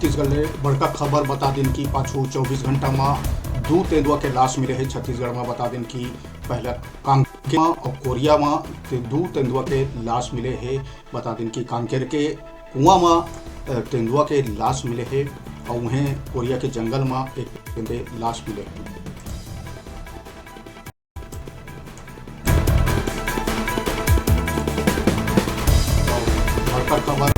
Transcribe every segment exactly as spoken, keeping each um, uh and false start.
छत्तीसगढ़ ले बड़का खबर बता दिन कि पाछू चौबीस घंटा म दू तेंदुआ के लाश मिले हे। छत्तीसगढ़ म बता दिन कि पहला कांकेर म अउ कोरिया म ते दू तेंदुआ के लाश मिले हे। बता दिन कि कांकेर के कुआं म, अ, तेंदुआ के लाश मिले हे अउ उहें कोरिया के जंगल म एक तेंदुआ के लाश मिले हे। बड़का खबर,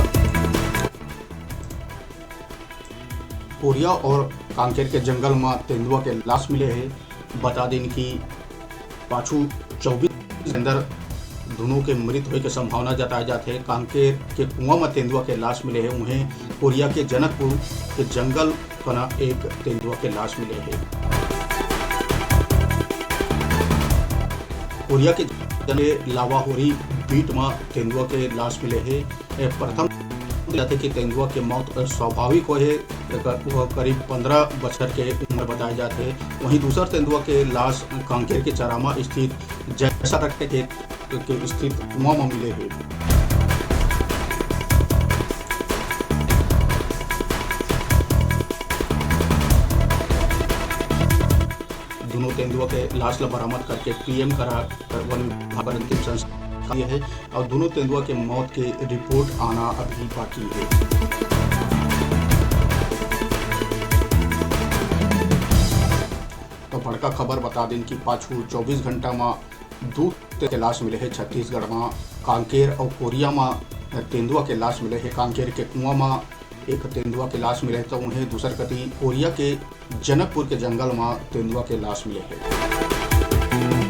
कोरिया और कांकेर के जंगल म तेंदुआ के लाश मिले हे। बता दिन कि पाछू चौबीस के अंदर दुनों के मृत होए के संभावना जताए जात हे। कांकेर के कुआं म तेंदुआ के लाश मिले हे, उहें कोरिया के जनकपुर के जंगल कना एक तेंदुआ के लाश मिले हे। कोरिया के जंगल लावाहोरी बीट म तेंदुआ के लाश मिले हे। ए, प्रथम जाथे कि तेंदुआ के मौत स्वाभाविक होए हे। एकर, वह करीब पंद्रह बछर के उम्र बताए जात हे। वहीं दूसर तेंदुआ के लाश कांकेर के चरामा स्थित जैसा तक के खेत के स्थित कुआं म मिले हे। दुनों तेंदुआ के लाश ल बरामद करके पीएम करा वन विभाग पर अंतिम संस्कार किए हे और दुनों तेंदुआ के मौत के रिपोर्ट आना अभी बाकी हे। तो बड़का खबर बता दिन कि पाछू चौबीस घंटा म दू तेंदुआ के लाश मिले हे। छत्तीसगढ़ म कांकेर अउ कोरिया म तेंदुआ के लाश मिले हे। कांकेर के कुआं म एक तेंदुआ के लाश मिले हे, तो उहें दूसर कती कोरिया के जनकपुर के जंगल म तेंदुआ के लाश मिले हे।